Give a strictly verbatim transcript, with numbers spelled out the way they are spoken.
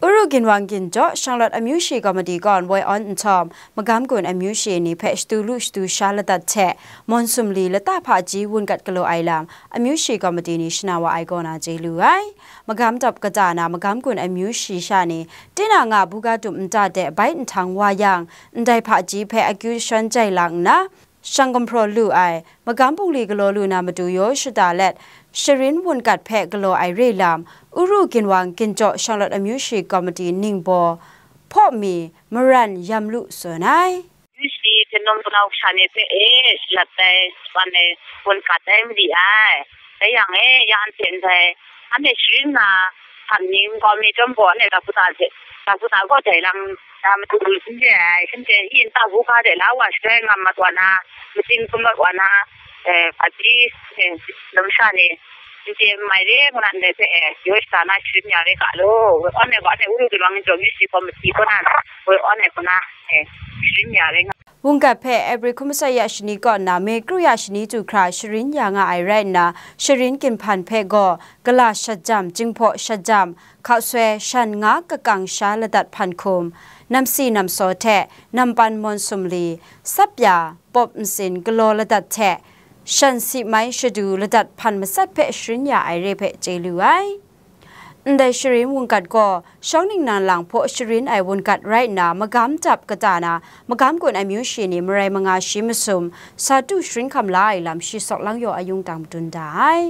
Uru Ginwang Ginjaw Shanglawt Amyu Shi Komiti gaw woi awn nhtawm, magam gun amyu shi ni hpe shadu lu shadu sha ladat hte, Mawnsum li lata hpaji wungat galaw ai lam, amyu shi komiti ni shana wa ai kaw na chye lu ai. Magam dap kata na magam gun amyu shi sha ni, tinang a buga dum nta de bai nhtang wa yang, ndai hpaji hpe akyu shawn jai lang nna, shang gumhpraw lu ai, magam bungli galaw lu na matu yaw shada let, sharin wungat hpe galaw ai re lam, Uru Ginwang Ginjaw Shanglawt Amyu Shi Komiti ningbaw, hpaw mi, maran yam lu tsun ai. Shi hte nawng kanau kasha ni hpe e shalat ai, shapan ai, gun gat ai mali ai. Dai yang e, ya anhte ndai, anhte sharin na, htam ning kau mi chyawm gaw, anhte taputa hte, taputa gaw dai lang, na matu lu shanhte ai, shanhte yin ta bu ga de la wa shaloi ngam mat wa na, matsing hkum mat wa na, eh, pati, eh, lam sha ni, nte mai re, ngu na ndai hpe, eh, yaw shada na sharin ya re ga law, woi awn ai gaw, anhte Uru Ginwang Ginjaw Amyu Shi Komiti kaw na, woi awn ai kaw na, eh, sharin ya re nga. Wungat hpe April hkum masai ya shani kaw nna May kru ya shani du hkra sharin ya nga ai rai nna, sharin ginhpan hpe gaw gala shat jam, jinghpaw shat jam, hkausoi shan nga kakang sha ladat hpan hkum, namsi namsaw hte nampan Mawnsum li, sap ya, pawp ntsin galaw ladat hte, shan si mai shadu ladat hpan matsat hpe sharin ya ai re hpe chye lu ai. Ndai sharin wungat gaw, shawng ningnan lang hpaw sharin ai wungat rai nna, magam dap kata na, magam gun amyu shi ni marai manga shi masum, sa du sharin hkam la ai lam shi sawk lang yaw ayung dang madun da ai.